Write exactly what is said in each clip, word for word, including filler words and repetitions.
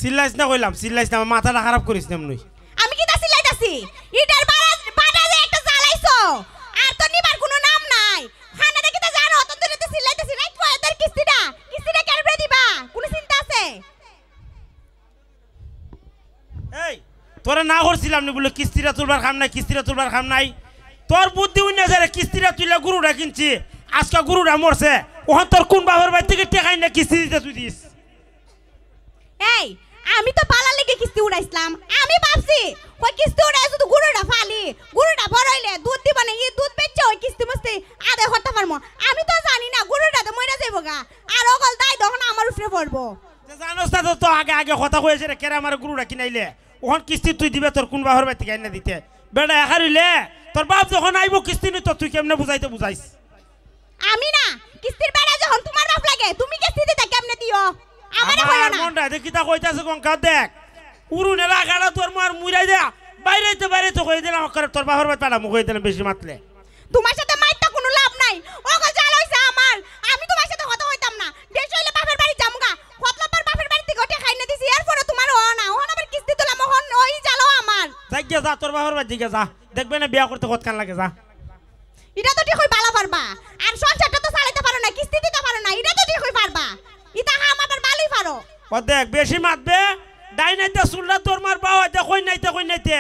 চিল্লাইস না কইলাম, চিল্লাইস না, আমার মাথাটা খারাপ করিস না এমনি। আমি কিতা চিল্লাইতাছি? ইটার বাড়া, বাটা যে একটা জ্বালাইছো, আর তো নিবার কুনু নাম নাই। খানা দেখি তো জানো, অত দূরে তো চিল্লাইতাছি, রাইত পয়দের কিস্তিটা, কিস্তিটা কেমনে দিবা? কুনু চিন্তা আছে? এই, তোরে না করছিলাম নি বুলে কিস্তিটা তুলবার কাম নাই, কিস্তিটা তুলবার কাম নাই। তোর বুদ্ধি উন্নয় রে, কিস্তিটা তুইলা গরুটা কিনছি, আজকে গরুটা মরছে, অখন তোর কুন বাপর বাড়ি থাকি টেকা আইনা কিস্তি দিতে তুই দিস? এই, আমি তো বালার লাগি কিস্তি উড়াইছলাম। আমি ভাবছি, ওই কিস্তি উড়াই যদি গরুটা ফালি, গরুটা বড় অইলে দুধ দিবা না, ই দুধ বেচে ওই কিস্তি মুস্তি আদায় করতাম পারমু। আমি তো জানি না, গরুটা তো মইরা যাইবো গা। আর অকল দায় তখন আমার উপরে পড়বো। তে জানোস না তো, তো আগে আগে কথা কইছে রে, কেরে আমার গরুটা কিনাইলে? অখন কিস্তি তুই দিবে, তোর কুন বাপর বাড়ি থাকি আইনা দিতে? বেটা একা রইলে, তোর বাপ যখন আইবো কিস্তি নিতো, তুই কেমনে বুঝাইতে বুঝাইস? আমি না, কিস্তির বেড়া যখন তোমার বাপ লাগে, তুমি কিস্তি দিতে কেমনে দিও? আমারে কইও আমার না। মনটা দেখি তা কইতাছে গঙ্কা দেখ। উরুনে লাগাড়া তোর মার মুইরাই দেয়া। বাইরেতে বাইরেতে কই দিলাম, করে তোর বাপর বাড়ি পাড়া মুখ কই দিলাম বেশি মাতলে। তোমার সাথে মাইরটা কুনু লাভ নাই। অগো জ্বালা অইছে আমার। আমি তোমার সাথে কথা কইতাম না। বেশি অইলে বাপর বাড়ি যামুগা। কতলাবার বাপর বাড়ি থাকি টেকা আইনা দিছি, এরপরে তোমার অয় না। অখন আবার কিস্তি তুলাম, অখন ওই জ্বালাও আমার। যাই গিয়া যা, তোর বাপর বাড়ি দিকে যা। দেখবে না বিয়া করতে কতখান লাগে, যা। ইটা তো ঠিকই বালা পারবা। আর সংসারটা তো চালাইতে পারো না, কিস্তি দিতে পারো না, ইটা তো ঠিকই পারবা। ইটা কাম আবার বালাই পারো। ও দেখ, বেশি মাতবে, ডাইন আইতে চুলটা তোর মার, বাউ আইতে কই নাইতে, কই নাইতে।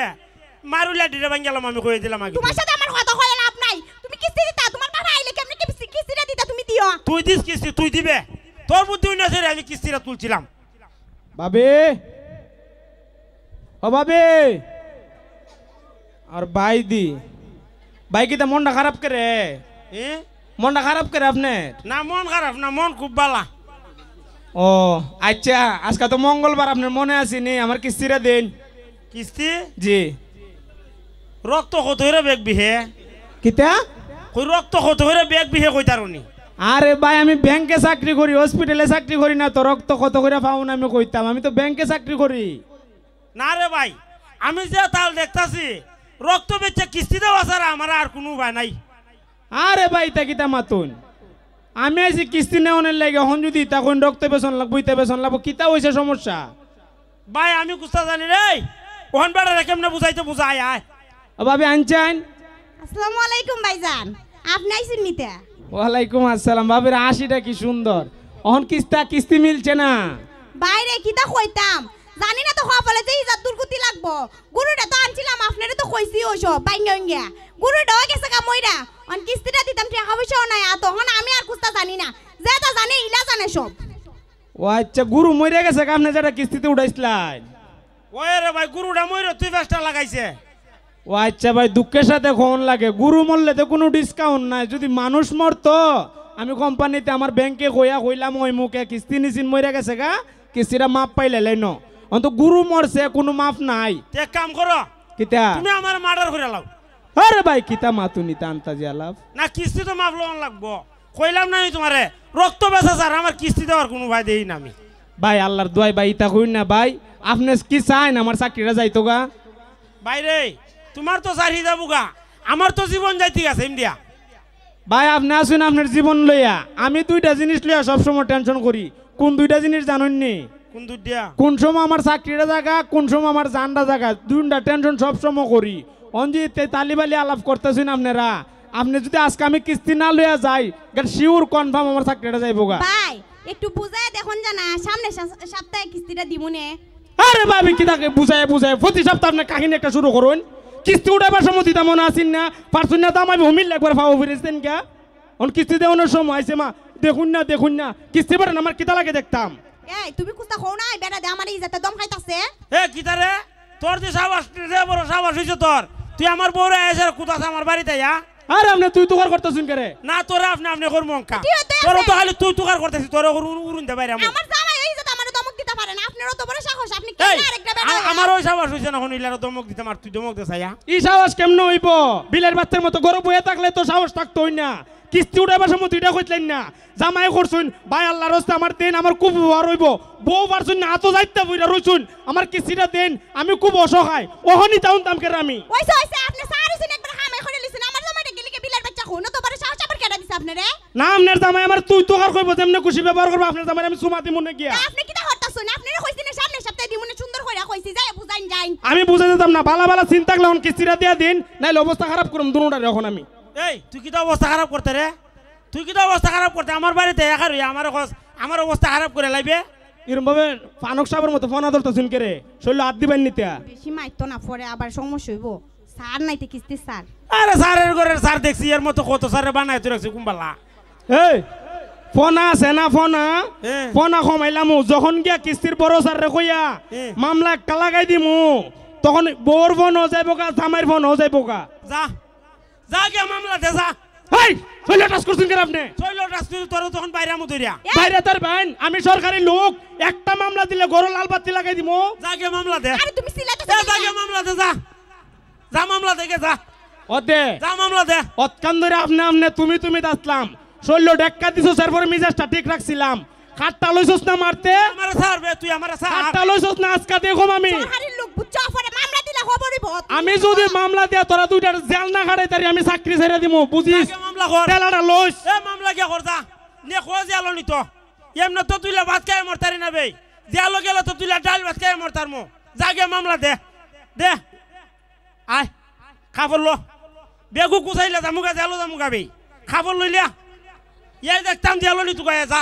মারুলা ডিরে ভাঙ্গেলাম আমি, কই দিলাম আগে। তোমার সাথে আমার কথা কয়ে লাভ নাই। তুমি কিস্তি দিতা, তোমার বাবা আইলে কেমনে কিস্তি, কিস্তিটা দিতা তুমি দিও। তুই দিস কিস্তি, তুই দিবে। তোর বুদ্ধি উন্নয় রে, আমি কিস্তিটা তুলছিলাম। ভাবি, ও ভাবি, আর ভাই দি, ভাই কিতা মনটা খারাপ করে? এ? মনটা খারাপ করে আপনার? না, মন খারাপ না, মন খুব বালা। ও, আচ্ছা, আজকে তো মঙ্গলবার, আপনার মনে আছে নি? আমার কিস্তিটা দিন। কিস্তি? জি। রক্ত কত হইরে বেগ বিহে? কিতা? কই রক্ত কত হইরে বেগ বিহে কইতারনি? আরে ভাই, আমি ব্যাংকে চাকরি করি, হসপিটালে চাকরি করি না তো, রক্ত কত কইরা পাউন আমি কইতাম, আমি তো ব্যাংকে চাকরি করি। না রে ভাই, আমি যে তাল দেখতাছি, রক্ত বেচে কিস্তি দেওয়া ছাড়া আমার আর কুনু উপায় নাই। আরে ভাই, ইতা কিতা মাতুন? আমি আইছি কিস্তি নেওনের লাগি, অখন যদি ইতা কইন রক্ত বেচন লাগবো, ইতা বেচন লাগবো, কিতা অইছে সমস্যা? ভাই, আমি কুস্তা জানি রে। অখন বেটারে কেমনে বুঝাইতে বুঝাই আয়। ও ভাবি, আনছেন? আসসালামু আলাইকুম ভাইজান, আপনি আইছেন নিতে? ওয়ালাইকুম আসসালাম। ভাবির হাসিটা কি সুন্দর। অখন কিস্তা, কিস্তি মিলছে না। বাইরে কিতা কইতাম, জানি না তো কপালে যে ইজাত দুর্গতি লাগবো। গরুটা তো আনছিলাম, আপনারে তো কইছি ওই সব, বাইঙ্গা বাইঙ্গা। গরুটাও গেছে গা মইরা, অন কিস্তিটা দিতাম, টাকা পয়সাও নাই, আর তখন আমি আর কুস্তা জানি না। যেটা জানে, ইলা জানে সব। ও আচ্ছা, গরু মইরা গেছে গা, আপনি যেটা কিস্তিতে উঠাইছিলেন? ওই রে ভাই, গরুটা মইরা তুই পাঁচটা লাগাইছে। ও আচ্ছা ভাই, দুঃখের সাথে কওন লাগে, গরু মরলে তো কুনু discount নাই। যদি মানুষ মরতো, আমি কোম্পানিতে আমার ব্যাংকে কইয়া কইলাম, ওই মুখে কিস্তি নিছিন মইরা গেছে গা, কিস্তিটা মাফ পাইলে লাইন। অন্ত গরু মরছে, কুনু মাফ নাই। তে এক কাম করো, কিতা? তুমি আমারে murder কইরা লাও। আরে ভাই, কিতা মাতুনি তা আন্তাজি আলাপ? না, কিস্তি তো মাফ লওয়ান লাগবো। কইলাম না আমি তোমারে, রক্ত বেচা ছাড়া আমার কিস্তি দেওয়ার কুনু উপায় দেই না আমি। ভাই, আল্লার দোয়াই ভাই, ইতা কইন না ভাই। আপনে কি চাইন আমার চাকরিটা যাইতো গা? ভাই রে, তোমার তো চাকরি যাবো গা, আমার তো জীবন যাইতে গেছে ইন্ডিয়া। ভাই, আপনে আছইন আপনার জীবন লইয়া, আমি দুইটা জিনিস লইয়া সবসময় tension করি। কুন দুইটা জিনিস জানইন নি? কুন দুইটা? কুন সময় আমার চাকরিটা যায়গা, কুন সময় আমার জানটা যায়গা, দুইটা tension সবসময় করি। অঞ্জি তে তালিবালি আলাপ করতেছইন আপনারা। আপনে যদি আজকে আমি কিস্তি না লইয়া যাই, গেট sure confirm আমার চাকরিটা যাইবো গা। ভাই, একটু বুঝায় দেখুন জানা, সামনের সা-, সপ্তাহে কিস্তিটা দিমুনে। আরে ভাবি, কিতা বুঝায় বুঝায়? প্রতি সপ্তাহে আপনে কাহিনী একটা শুরু করুন। কিস্তি উঠাইবার সময় দিতা মনে আছইন না, পারছইন না, দামাই ভূমির একবার ফাও ফিরেছেন গা। অন কিস্তি দেওয়ানোর সময় আইছে মা, দেখুন না, দেখুন না, কিস্তি পাঠান আমার কিতা লাগে দেখতাম। এই, তুমি কুস্তা কও না, এই বেটা দে আমার ইজ্জতে দম খাইতাছে। এ, কিতা রে? তোর যে সাবাস, রে বড় সাবাস হইছে তোর। তুই আমার বউরে আইছে আর কুদাস আমার বাড়িতে, ইয়া? আরে আপনে তুই তুকার করতেছইন কেরে? না, তোরে আপনে আপনে করমু অঙ্কা। কি হইতে তোরে আছে? তো খালি তুই তুকার করতেছি, তোরে উরুন, উরুন দে বাইরে আমি। আমার জামাই এই ইজ্জতে আমারে ধমক দিতে পারে না, আপনার অত বড় সাহস, আপনি এই, কেমনে আরেকটা বেটা আ-, হইয়া? আমার ওই সাবাস হইছে না, এখন ইলারে ধমক দিতে মার, তুই ধমক দে চাইয়া। ই সাহস কেমনে হইবো? বিলের বাচ্চার মতো গরু বইয়া থাকলে তো সাহস থাকতো না। কিস্তি উঠাইবার সময় দুইটা কইতলেন না। জামাই করছইন, ভাই আল্লাহর রাস্তা আমার দেন, আমার খুব উপকার হইবো। বউ পারছইন না, আতো যাইতে বইরা রইছইন, আমার কিস্তিটা দেন, আমি খুব অসহায়। ওহনি তাউন দাম কেরে আমি। ওইসে, ওইসে, আপনি সার হইছেন, একবার হামাই করে লিছেন, আমার জামাইটা গেলে কি বিলার বাচ্চা হইন, তো বড় সাহস আবার কেডা দিছে আপনারে? না, আপনার জামাই আমার তুই তো আর কইবো, যেমনে খুশি ব্যবহার করবো, আপনার জামাই আমি চুমা দিমু না গিয়া। তা আপনি কিতা করতাছইন? আপনারে কইছি না সামনের সপ্তাহে দিমু আমি বুঝাই দিতাম না, বালা বালা চিন্তা করলে অখন কিস্তিটা দিয়া দিন, নাইলে অবস্থা খারাপ করুম দুনুটারে অখন আমি। এই, তুই কিতা অবস্থা খারাপ করতে রে? তুই কিতা অবস্থা খারাপ করতে? আমার বাড়িতে একা রইয়া আমারে কস, আমার অবস্থা খারাপ করে লাইবে? এরম ভাবে ফানুক সাবর মতো ফনা ধরতাছইন কেরে? শইল্লো আত দিবাইন নিতা। বেশি মাইতো না, পরে আবার সমস্যা অইবো। স্যার নাইতে কিস্তি স্যার। আরে স্যারের ঘরের স্যার দেখছি, এর মতো কত স্যারে বানাই তো রাখছি কুম্বালা। এই, ফনা আছে না ফনা? হ্যাঁ। ফনা কমাইলামু, যখন গিয়া কিস্তির বড় স্যাররে কইয়া হ্যাঁ। মামলা একটা লাগাই দিমু, তখন বউর ফোনও যাইবো গা, জামাইর ফোনও যাইবো গা। যা, যা গিয়া মামলা দে যা। হেই, শইল্লো টাচ করছইন কেরে আপনে? শইল্লো টাচ করছইন, তোরে তখন বাইরে আমু ধরিয়া। বাইরে তার বাইন, আমি সরকারি লোক, একটা মামলা দিলে ঘরো লাল বাতি লাগাই দিমু। যা গিয়া মামলা দে। আরে তুমি সিলেটে এ, যা গিয়া মামলা দে যা। যা মামলা দে গে যা। অদে। যা মামলা দে। অতখান ধরে আপনে আপনে তুমি তুমি দাসলাম। শইল্লো ঢেক্কা দিছস, এরপরে মিজাজটা ঠিক রাখছিলাম। কাটটা লইছস না মারতে? আমারে ছাড় বে, তুই আমারে ছাড়। কাটটা লইছস না, আজকা দেখুম আমি। সরকারি লোক, বুঝছো? পরে মামলা দিলে খবর অইবো। আমি যদি মামলা দিয়া তোরা দুইটার জেল না খাটাই তারি, আমি চাকরি ছাড়ি দিমু, বুঝিস? আগে মামলা কর। ঠেলাটা লইস। এ মামলা গিয়া কর যা। নে কো জেলো নিতো। এমনে তো তুইলা ভাত খাইয়া মরতারি না বে। জেলো গেলে তো তুইলা ডাইল ভাত খাইয়া মরতারমু। যা গিয়া মামলা দে। দে। আয়, কাপড় ল। বেগু কুচাইলে যামুগা, জেলো যামুগা বে। কাপড় লইলিয়া। এই দেখতাম জেলো নি তুকায় যা।